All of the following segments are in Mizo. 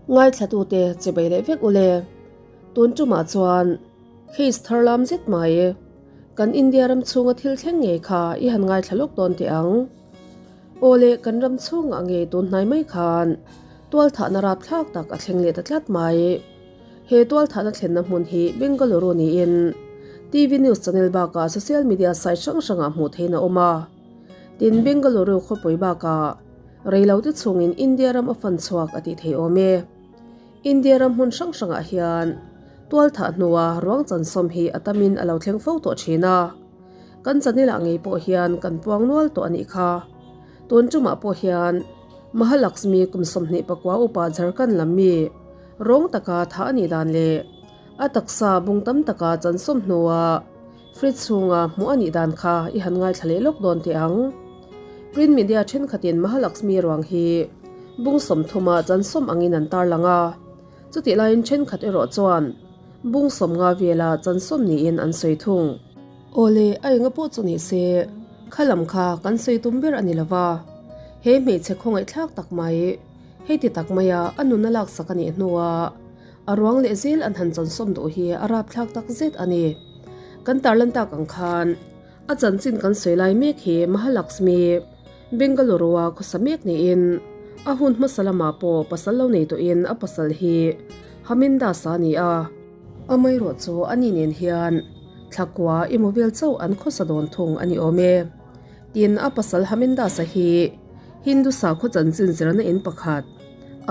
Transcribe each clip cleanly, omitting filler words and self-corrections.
Ngaithlatute che bei leh vek ule. Tun tumah chuan case thar lam zet mai. Kan India ram chhunga thil thleng ngei kha i han ngaithla lawk dawn teh ang. Aw le, kan ram chhungah ngei tun hnai mai khan tualthahna rapthlak tak a thleng leh ta tlat mai. He tualthahna thlenna hmun hi Bengaluru niin TV news channel bakah social media site hrang hrangah hmuh theihin a awm a. Tin, Bengaluru khawpui bakah reilote chhungin India ram a fan chhuak a tih thei awm e. India ram hmun hrang hrangah hian tualthah hnua ruang chansawm hi a tamin a lo thleng fo tawh thin a. Kan channel-ah ngei pawh hian kan puang nual tawh a nih kha. Tun tumah pawh hian Mahalaxmi kum 24 upa Jharkhand lam mi rawng taka thah a nih dan leh a taksa bung tam taka chansawm hnua fridge chhunga hmuh a nih dan kha i han ngaithla leh lawk dawn teh ang. Print media thenkhatin Mahalaxmi ruang hi bung 30 ah chansawm angin an tarlang a, chutih laiin thenkhat erawh chuan bung 50 vela chansawm niin an sawi thung. Awle, a enga pawh chu ni se, kha lam kha kan sawi tum ber a ni lova, he hmeichhe khawngaihthlak tak mai, hei ti tak maia a nuna laksak a nih hnua a ruang leh zel an han chansawm duh hi a rapthlak tak zet a ni. Kan tarlan tak ang khan a chanchin kan sawi lai mek hi Mahalaxmi, Bengaluru-a khawsa mek niin a hun hmasa lamah pawh pasal lo nei tawhin a pasal hi Hamindas-a a ni a. Amaherawh chu ani nen hian thlakua emaw vel chauh an khawsa dawn thung a ni awm e. Tin, a pasal Hamindasa hi Hindu sakhaw chanchin zirna in pakhat,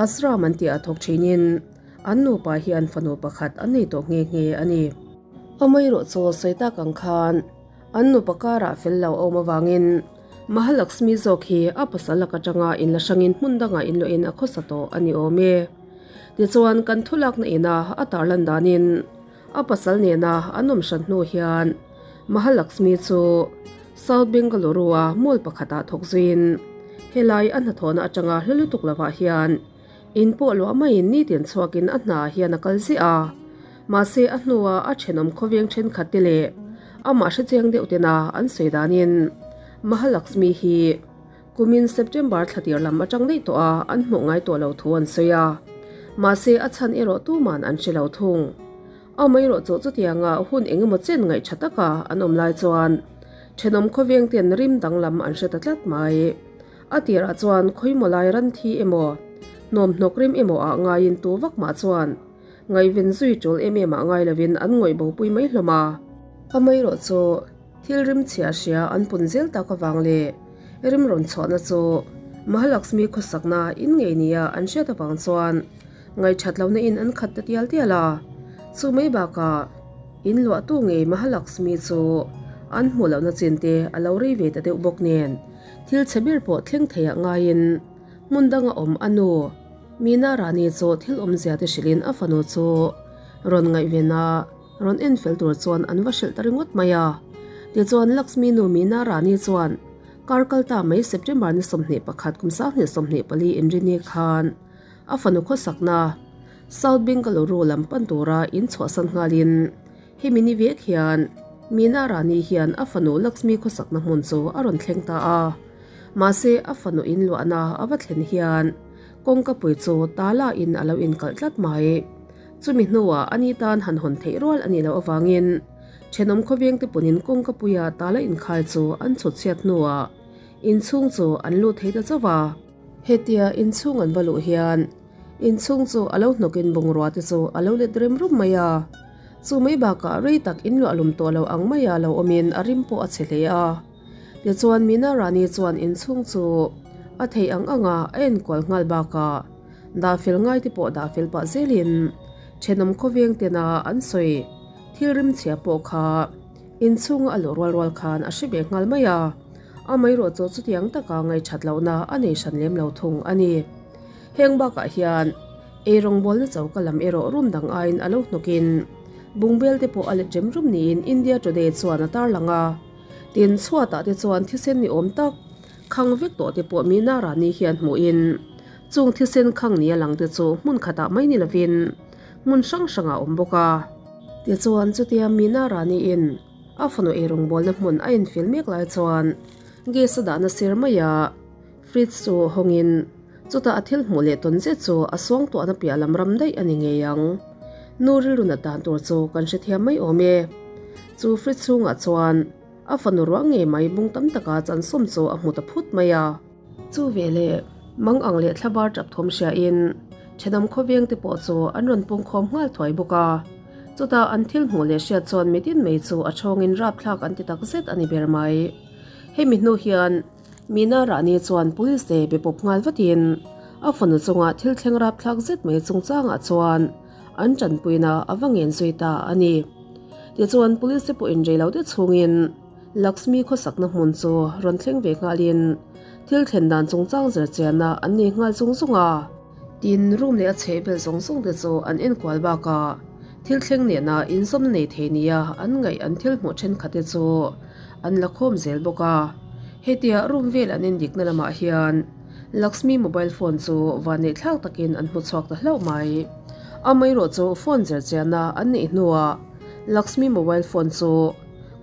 Ashram an tih ah thawk thinin an nupa hian fanu pakhat an nei tawh nghe nghe a ni. Amaherawh chu sawi tak ang khan an nupa karah fel lo a awm avangin Mahalaxmi zawk hi a pasal lak atanga inla hrangin hmun dangah inluahin a khawsa tawh a ni awm e. Tichuan, kan thulakna ina a tarlan danin a pasal nena an awm hran hnu hian Mahalaxmi chu South Bengaluru-a mall pakhatah thawk zuiin helai a hnathawhna atanga hla lutuk lovah hian in pawh luah maiin nitin chhuakin a hnaah hian a kal ziah a. Mahse, a hnua a thenawm khawveng thenkhat te leh amah hrechiang deuh tena an sawi danin Mahalaxmi hi Kumin September thla tir lam atang daih tawh a, an hmuh ngai tawh lo thu an sawi a. Mahse, a chhan erawh tuman an hre lo thung. Amaherawh chu chutianga hun eng emaw chen ngaih tha taka an awm lai chuan thenawm khawveng ten rim danglam an hre ta tlat mai. A tirah chuan khawimaw lai ran thi emaw, hnawm hnawk rim emaw ah ngaiin tu vak mah chuan ngaihven zui tul em em ah ngai lovin an ngawih bopui mai hlawm a. Amaherawh chu. Thil rim chhia hria an pun zel tak avang leh rim rawn chhuahna chu Mahalaxmi khawsakna in ngei nia an hriat avang chuan ngaihthat lohna in an khat ta tial tial a. Chu mai bakah in luahtu ngei Mahalaxmi chu an hmuh lohna chin te a lo rei ve ta deuh bawk nen thil chhe ber pawh thleng theiah ngaiin hmun danga awm a nu Meena Rani chu thil awmzia te hrilhin a fanu chu rawn ngaihven a. Rawn en fel tur chuan an va hrilh ta ringawt mai a. Tichuan Lakshmi nu Meena Rani chuan kar kal ta mai September ni 21 kum 2024 inrini khan a fanu khawsakna South Bengaluru lam pan tura in chhuahsan nghalin hemi ni vek hian Meena Rani hian a fanu Lakshmi khawsakna hmun chu a rawn thleng ta a. Mahse a fanu in luahna a va thlen hian kawngkapui chu tala in a lo inkalh tlat mai. Chumi hnuah ani tan han hawn theih rual a nih loh avangin thenawm khawveng te punin kawngka puia tala inkhai chu an chhut chhiat hnuah inchhung chu an lut thei ta chauh a. Hetia inchhung an va luh hian inchhung chu a lo hnawkin bungrua te chu a lo let rem rum mai a. Chu mai bakah rei tak inluah lum tawh lo ang maia lo awmin a rim pawh a chhe hle a. Tichuan Meena Rani chuan inchhung chu a theih ang anga a enkual nghal bakah, Dah fel ngai te pawh dah fel pah zelin thenawm khawveng tena an sawi thil rim chhia pawh kha inchhunga a luh rual rual khan a hre ve nghal mai a, amaherawh chu chutiang taka ngaihthat lohna a nei hran lem lo thung a ni. Heng bakah hian eirawngbawlna choka lam erawh room dang aiin a lo hnawkin bungbel te pawh a let rem rum niin India Today chuan a tarlang a, tin chhuatah te chuan thisen ni awm tak Khang vek tawh te pawh Meena Rani hian hmuhin chung thisen khang nia lang te chu hmun khatah mai ni lovin hmun hrang hrangah a awm bawk a. Tichuan chutia Meena Rani in a fanu eirawngbawlna hmun a infil mek lai chuan gas a dahna sir maia fridge chu hawngin Chutah a thil hmuh leh tawn zet chu a suangtuahna piah lam ram daih a ni ngei ang. Nu rilru nat dan tur chu kan hrethiam mai awm e. Chu fridge chhungah chuan a fanu ruang ngei mai bung tam taka chansawm chu a hmu ta phut mai a. Chu veleh mang ang leh thlabar tap thawm hriain thenawm khawveng te pawh chu an rawn pungkhawm nghal thuai bawk a. Chutah an thil hmuh leh hriat chuan mitin mai chu a thawngin rapthlak an ti tak zet a ni ber mai. Hemi hnu hian Mina Rani chuan police te be pawp nghal vatin a fanu chunga thil thleng rapthlak zet mai chungchangah chuan an tanpuina a va ngen zui ta a ni. Tichuan police te pawhin reilote chhungin Laxmi khawsakna hmun chu rawn thleng ve nghalin thil thlen dan chungchang zirchianna an nei nghal zung zung a. Tin, room leh a chhehvel zawng zawng te chu an enkual bakah thil thleng nena inzawmna nei thei nia an ngaih an thil hmuh thenkhat te chu an la khawm zel bawk a. Hetia room vel an endikna lamah hian Laxmi mobile phone chu vanneihthlak takin an hmu chhuak ta hlauh mai. Amaherawh chu phone zirchianna an neih hnuah Laxmi mobile phone chu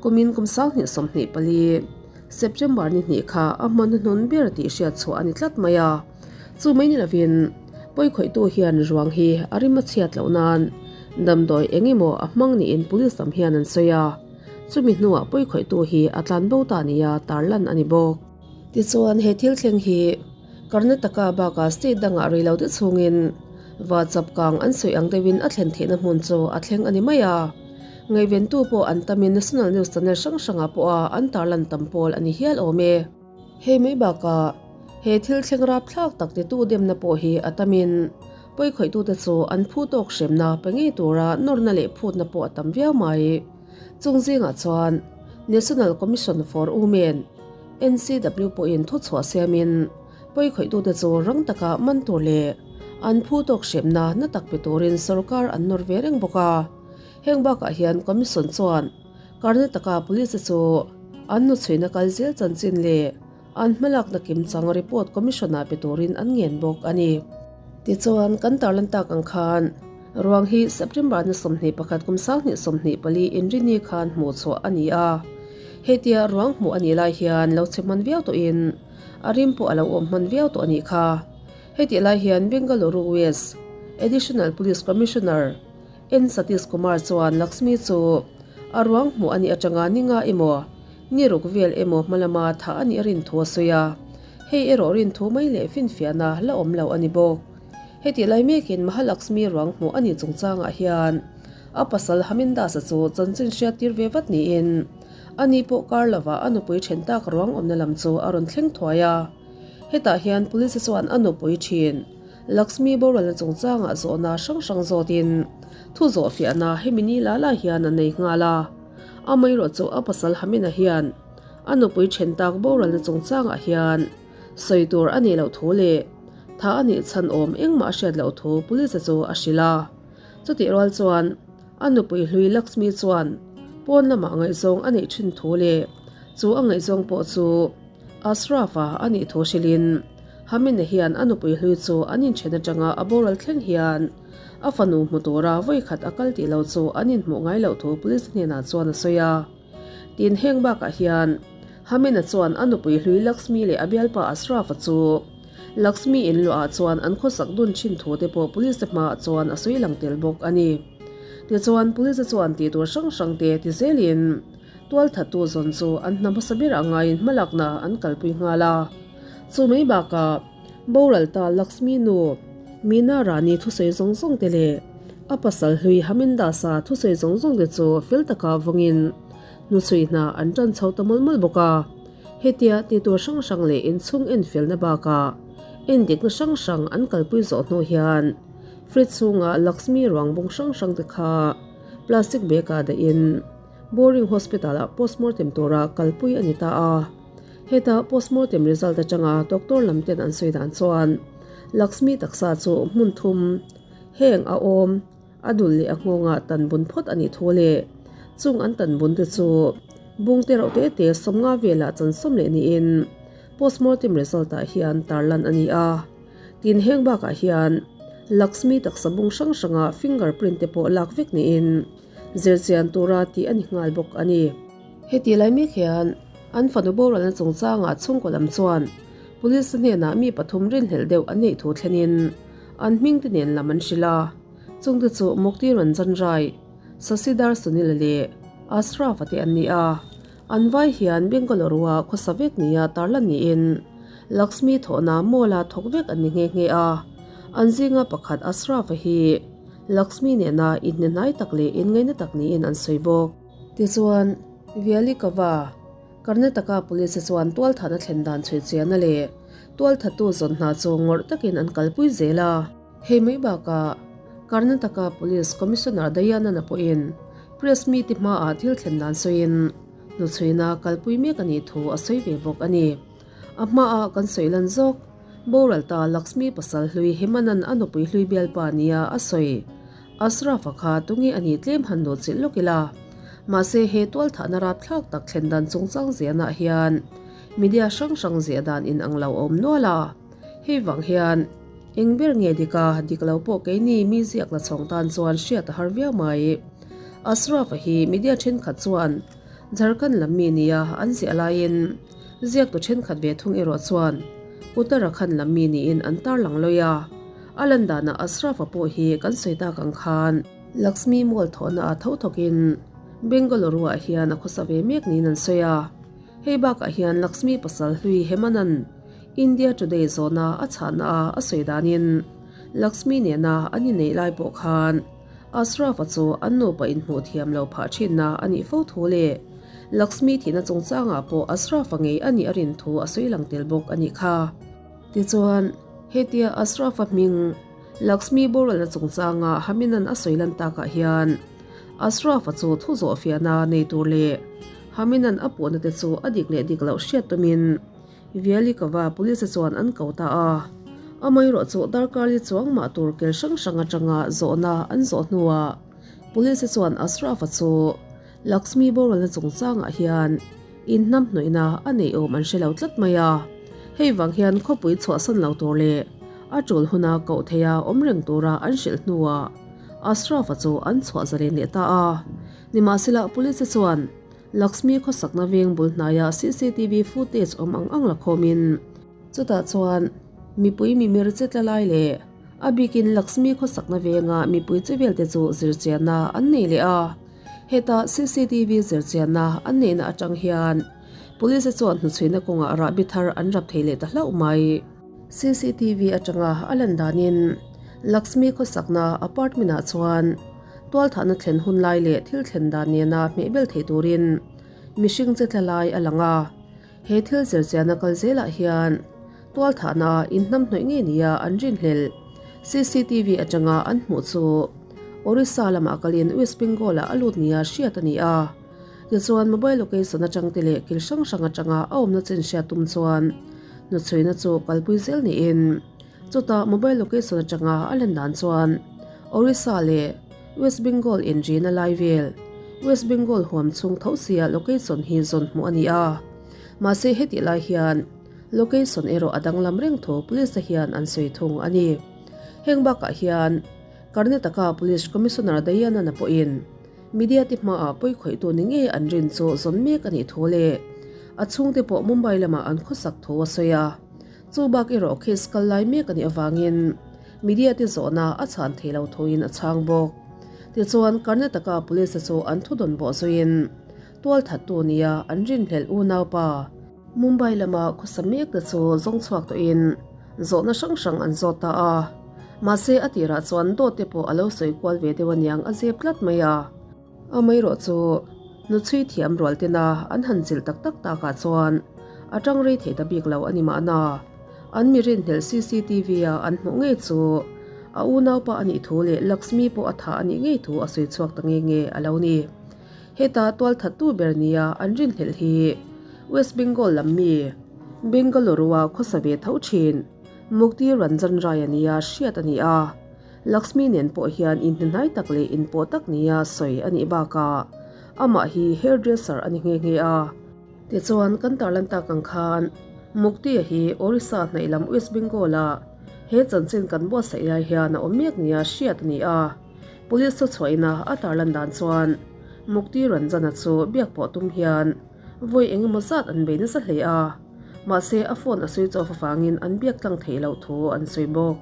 Kumin kum 2024, September ni hnih kha a hma hnuhnun ber tih hriat chhuah a ni tlat mai a. Chu mai ni lovin pawikhawihtu hian ruang hi a rim a chhiat loh nan damdawi eng emaw a hmang niin police lam hian an sawi a. Chumi hnuah pawikhawihtu hi a tlan bo ta nia tarlan a ni bawk. Tichuan he thil thleng hi Karnataka bakah state dangah rei lo te chhungin va chap kang an sawi ang deuhin a thlen theihna hmun chu a thleng a ni mai a. Ngaihventu pawh an tamin national news channel hrang hrangah pawha an tarlan tam pawl a ni hial awm e. Hei mai bakah he thil thleng rapthlak tak titu demna pawh hi a tamin pawikhawih-tute chu an phu tawk hremna pe ngei tura nawrna leh phutna pawh a tam viau mai. Chung zingah chuan National Commission for Women, NCW, pawhin thuchhuah siamin pawikhawih-tute chu rang taka man tur leh an phu tawk hremna na tak pe turin sorkar an nawr ve reng bawk a. Heng bakah hian Commission chuan Karnataka Police te chu an hnuchhuina kal zel chanchin leh an hmalakna kimchang report Commission-ah pe turin an ngen bawk a ni. Tichuan, kan tarlan tak ang khan ruang hi September ni 21 kum 2024 inrini khan hmuh chhuah a ni a. Hetia ruang hmuh a nih lai hian lo chhe hman viau tawhin a rim pawh a lo awm hman viau tawh a nih kha. Hetih lai hian Bengaluru West Additional Police Commissioner N Satish Kumar chuan Laxmi chu a ruang hmuh a nih atanga ni nga emaw, ni ruk vel emaw hma lama thah a nih a rin thu a sawi a. Hei erawh rin thu mai leh finfiahna la awm lo a ni bawk. Hetih lai mekin Mahalaxmi ruang hmuh a nih chungchangah hian a pasal Hamindas-a chu chanchin hriat tir ve vat niin ani pawh kar lovah a nupui then tak ruang awmna lam chu a rawn thleng thuai a. Hetah hian police chuan a nupui thin Laxmi boralna chungchangah zawhna hrang hrang zawtin thu zawhfiahna hemi ni la la hian a nei nghal a. Amaherawh chu a pasal Hamina hian a nupui then tak boralna chungchangah hian sawi tur a nih loh thu leh tha a nih chhan awm engmah a hriat loh thu police chu a hrilh a. Chutih rual chuan a nupui hlui Laxmi chuan pawn lamah ngaihzawng a neih thin thu leh chu a ngaihzawng pawh chu Ashraf-a a nih thu hrilhin Hamina hian a nupui hlui chu an inṭhen aṭanga a boral thleng hian a fanu hmu tura vawikhat a kal tih lo chu an inhmuh ngai loh thu police hnenah chuan a sawi a. Tin, heng bakah hian Hamina chuan a nupui hlui Laxmi leh a bialpa Ashraf-a chu Laxmi inluahah chuan an khawsak dun ṭhin thu te pawh police te hmaah chuan a sawi lang tel bawk a ni. Tichuan, police te chuan tih tur hrang hrang te ti zelin Tualthattu zawn chu an hna hmasa ber a ngaiin hmalakna an kalpui nghal a. Chu mai bakah boral ta Laxmi nu Meena Rani thusawi zawng zawng te leh a pasal hlui Hamindasa thusawi zawng zawng te chu fel taka vawngin hnuchhui hna an tan chho ta mawlh mawlh bawk a. Hetia tihtur hrang hrang leh inchhung enfelna bakah endikna hrang hrang an kalpui zawh hnu hian fridge chhunga Laxmi ruang bung hrang hrang te kha plastic bag ah dahin Boring Hospital-ah postmortem tura kalpui a ni ta a. Heta postmortem result atanga doctor lam ten an sawi dan chuan Laxmi taksa chu hmun thum heng a awm, a dul leh a nghawngah tan bun phawt a nih thu leh chung an tan bun te chu bung te reuh te te 50 velah chan sawm leh niin postmortem result ah hian tarlan a ni a. Tin heng bakah hian Laxmi taksa bung hrang hranga fingerprint te pawh lak vek niin Zirchian tura tih a ni nghal bawk a ni. Heti lai mek hian an fanu boralna chungchangah chhungkaw lam chuan. Police hnenah mi pathum rinhlelh deuh an neih thu thlenin an hmingte nen lam an hrilh a, chungte chu Mukti Ranjan Rai, Sasidhar Sunil leh Ashraf-a te an ni a. An vai hian Bengaluru-a khawsa vek nia tarlan niin Laxmi thawhna mall-a thawk vek an ni nghe nghe a. An zinga pakhat Ashraf-a hi Laxmi nena inhne hnai tak leh inngaihna tak niin an sawi bawk. Tichuan, Vyalikava, Karnataka Police chuan tualthahna thlen dan chhui chiahna leh tualthattu zawn hna chu ngawrh takin an kalpui zel a. Hei mai bakah Karnataka Police Commissioner Dayananda pawhin press meet hmaah thil thlen dan sawiin hnuchhuina kalpui mek a nih thu a sawi ve bawk a ni. A hmaah kan sawi lan zawk, boral ta Lakshmi pasal hlui Hemanan a nupui hlui bialpa nia a sawi. Ashraf-a kha tunge a nih tlem han luh chilh lawk ila. Mahse he tualthahna rapthlak tak thlen dan chungchang ziahnaah hian media hrang hrang ziah dan inang lo a awm nual a. Hei vang hian eng ber nge dik a, dik lo pawh keini mi ziak la chhawng tan chuan hriat a har viau mai. Ashraf-a hi media thenkhat chuan Jharkhand lam mi nia an ziah laiin ziaktu thenkhat ve thung erawh chuan Uttarakhand lam mi niin an tarlang lawi a. A lan danah Ashraf-a pawh hi kan sawi tak ang khan Laxmi Mall thawhna ah tho thawkin Bengaluru-ah hian a khawsa ve mek niin an sawi a. Hei bakah hian Laxmi pasal hlui Hemanan India Today zawhna a chhahna a a sawi danin Laxmi nena an inneih lai pawh khan Ashraf-a chu an nupa inhmuh thiam lo phah thinna a nih fo thu leh Laxmi thihna chungchangah pawh Ashraf-a ngei a nih a rin thu a sawi lang tel bawk a nih kha. Tichuan, hetia Ashraf-a hming Laxmi boralna chungchanga Haminan a sawi lan takah hian Ashraf-a chu thu zawh fiahna nei tur leh Haminan a puhna te chu a dik leh dik loh hriat tumin Vyalikova police chuan an ko ta a. Amaherawh chu darkar li chuang mah tur kel hrang hrang atanga zawhna an zawh hnuah police chuan Ashraf-a chu Laxmi boralna chungchangah hian inhnamhnawihna a neih awm an hre lo tlat mai a, hei vang hian khawpui chhuahsan lo tur leh a tul huna koh theiha awm reng tura an hrilh hnuah Ashraf-a chu an chhuah zalen leh ta a. Nimahsela police chuan Laxmi khawsakna veng bul hnaia cctv footage awm ang ang la khawmin chutah chuan mipui mimir che tla lai leh a bikin Laxmi khawsakna venga mipui che velte chu zirchianna an nei leh a. Heta cctv zirchianna an neihna atang hian Police chuan hnuchhuina kawngah rahbi thar an rap thei leh ta hlauh mai. Cctv atanga a lan danin Laxmi khawsakna apartment ah chuan tualthahna thlen hun lai leh thil thlen dan nena hmehbel thei turin mihring che tla lai a lang a. He thil zirchianna kal zelah hian tualthahna inhnamhnawih ngei nia an rinhlelh. Cctv atanga an hmuh chu Orissa lamah kalin West Bengal-ah a lut nia hriat a ni a. Tichuan mobile location atang te leh kil hrang hrang atanga a awmna chin hriat tum chuan hnuchhuina chu kalpui zel niin chutah mobile location atanga a lan dan chuan Orissa leh West Bengal inrina lai vel West Bengal huam chhung tho sia location hi zawn hmuh a ni a. Mahse hetih lai hian location erawh a danglam reng thu police te hian an sawi thung a ni. Heng bakah hian Karnataka Police Commissioner Dayananda pawhin media te hmaah pawikhawihtu ni ngei an rin chu zawn mek a nih thu leh a chhungte pawh Mumbai lamah an khawsak thu a sawi a. Chu bak erawh case kal lai mek a nih avangin media te zawhna a chhan thei lo thuin a chhang bawk. Tichuan Karnataka Police te chu an thudawn bawh zuiin tualthattu nia an rinhlelh unaupa Mumbai lama khawsa mek te chu zawng chhuak tawhin zawhna hrang hrang an zawt ta a. Mahse a tirah chuan dawt te pawh a lo sawi kual ve deuh aniang a zep tlat mai a. Amaherawh chu nuchhui thiam rual tena an han zilh tak tak takah chuan a tang rei thei ta bik lo a ni mahna. An mi rinhlelh cctv a an hmuh ngei chu a unaupa a nih thu leh Laxmi pawh a thah a nih ngei thu a sawi chhuak ta nghe nghe a lo ni. Heta tualthattu ber nia an rinhlelh hi West Bengal lam mi Bengaluru-a khawsa ve tho thin Mukti Ranjan Rai a nia hriat a ni a. Laxmi nen pawh hian inhnehnai tak leh inpawh tak nia sawi a nih bakah amah hi hairdresser a ni nghe nghe a. Tichuan kan tarlan tak ang khan Mukti-a hi Orissa hnaih lam West Bengal-a he chanchin kan buatsaih lai hian a awm mek nia hriat a ni a. Police chu chhuahina a tarlan dan chuan Mukti Ranjana chu biak pawh tum hian vawi eng emaw zat an bei nasa hle a. Mahse, a phone a switch off avangin an biak tlang theih loh thu an sawi bawk.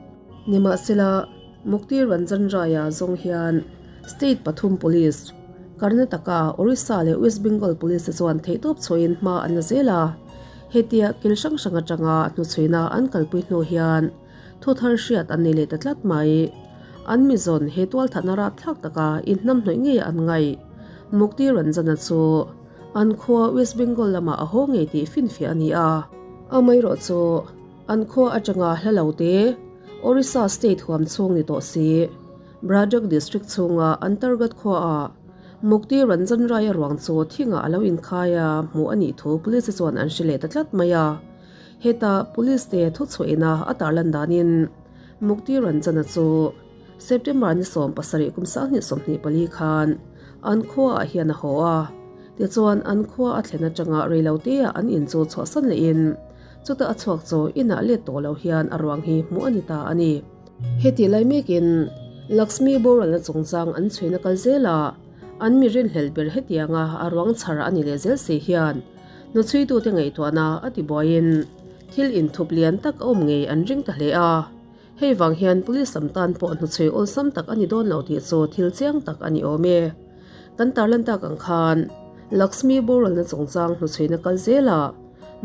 Nimahsela, Mukti Ranjan Rai-a zawng hian State pathum Police, Karnataka, Orissa leh West Bengal Police te chuan theihtawp chhuahin hma an la zel a. Hetia kil hrang hrang atanga hnuchhuina an kalpui hnu hian thu thar hriat an nei leh ta tlat mai. An mizawn he tualthatna rapthlak taka inhnamhnawih ngei an ngaih. Mukti Ranjana chu an khua West Bengal lamah a haw ngei tih finfiah a ni a. Amaherawh chu an khua atanga hla lo te Orissa state huam chhung ni tawh si. Bhadrak district chhunga Antargat khuaah Mukti Ranjan Rai-a ruang chu thingah a lo inkhai a, hmuh a nih thu police te chuan an hre leh ta tlat mai a. Heta police te thuchhuahina a tarlan danin Mukti Ranjan-a chu September ni 17 kum 2024 khan an khuaah hian a haw a, tichuan an khua a thlen atanga reiloteah an in chu chhuahsan lehin chuta a chhuak chu inah let tawh lo hian a ruang hi hmuh a ni ta a ni. Heti lai mekin Lakshmi boralna chungchang an chhuina kal zel a, an mi rinhlelh ber hetianga a ruang chhar a ni leh zel si hian hnuchhuitute ngaihtuahna a ti buaiin thil inthup lian tak a awm ngei an ring ta hle a. Hei vang hian police lam tan pawh hnuchhui awlsam tak a ni dawn lo tih chu thil chiang tak a ni awm e. Kan tarlan tak ang khan Lakshmi boralna chungchang hnuchhuina kal zel a,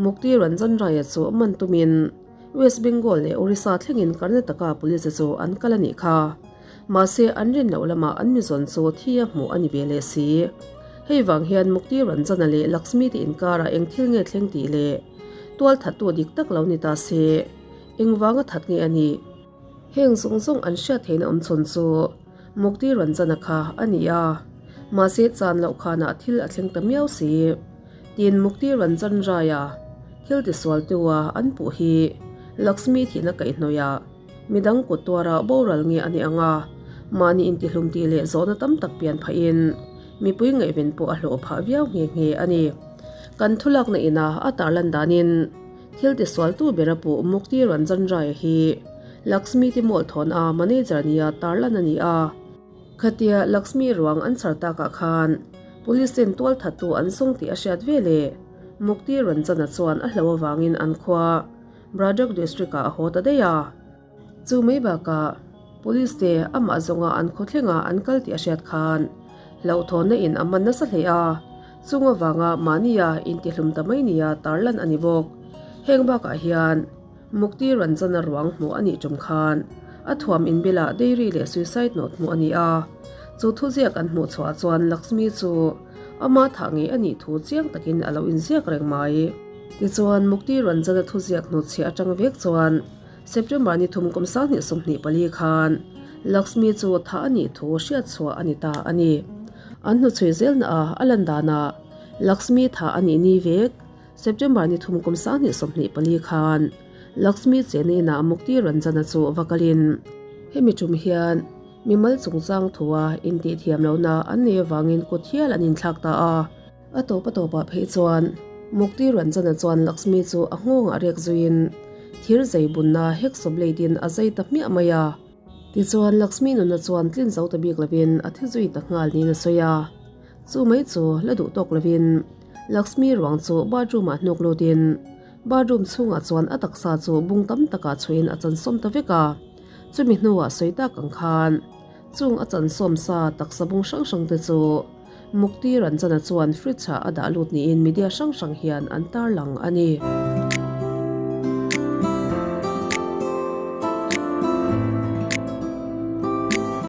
Mukti Ranjan Raya chu man tumin, West Bengal leh Orissa thlengin Karnataka police chu an kal a nih kha. Mahse, an rin loh lamah an mizawn chu thi a hmuh a ni ve leh si. Hei vang hian Mukti Ranjana leh Lakshmi te inkarah eng thil nge thleng tih leh tual thattu dik tak lo ni ta se, engvanga that nge a nih? Heng zawng zawng an hriat theihna awm chhawn chu Mukti Ranjana kha a ni a, mahse chan loh khanah thil a thleng ta miau si. Tin Mukti Ranjan Raya thil tisualtua an puh hi Lakshmi thihna kaihhnawihah midang kut tuara boral nge a ni ang a, mahni intihlum tih leh zawhna tam tak pian phahin mipui ngaihven pawh a hlawh phah viau nghe nghe a ni. Kan thulakna ina a tarlan danin thil tisualtu bera puh Mukti Ranjan Raya hi Lakshmi te mall thawn a manager nia tarlan a ni a. Khatia Lakshmi ruang an chhar takah khan Police ten tualthattu an sawng tih a hriat ve le. Mukti Ranjana chuan a hlo avangin an khua Bhadrak district ah a haw ta daih a. Chu mai bakah Police te amah zawnga an khaw thlengah an kal tih a hriat khan hlauhthawnna in a man nasa hle a, chung avanga mahnia intihlum ta mai nia tarlan a ni bawk. Heng bakah hian Mukti Ranjana ruang hmuh a nih tum khan a thuam inbilah dairy leh suicide note hmuh a ni a. Chu thuziak an hmuh chhuah chuan Lakshmi chu ama thah ngei a nih thu chiang takin a lo inziak reng mai. Tichuan, Mukti Ranjana thuziak hnutchhiah atang vek chuan September ni thum kum 2024 khan Lakshmi chu thah a nih thu hriat chhuah a ni ta a ni. An hnuchhui zelna a a lan danah Lakshmi thah a nih ni vek. September ni thum kum 2024 khan Lakshmi chena inah Mukti Ranjana chu va kalin hemi tum hian mimal chungchang thua intihthiam lohna an nei avangin kut hial an inthlak ta a. A tawp a tawpah phei chuan Mukti Ranjana chuan Lakshmi chu a nghawngah rek zuiin thir zai bunna hacksaw blade in a zai ta hmiah mai a. Tichuan Lakshmi nuna chuan tlin zo ta bik lovin a thi zui ta nghal niin a sawi a. Chu mai chu la duh tawk lovin Lakshmi ruang chu bathroom ah hnuk lutin bathroom chhungah chuan a taksa chu bung tam takah chhuihin a chansawm ta vek a. Chumi hnuah sawi tak ang khan chung a chansawm sa taksa bung hrang hrang te chu Mukti Ranjana chuan fridge ah a dah lut niin media hrang hrang hian an tarlang a ni.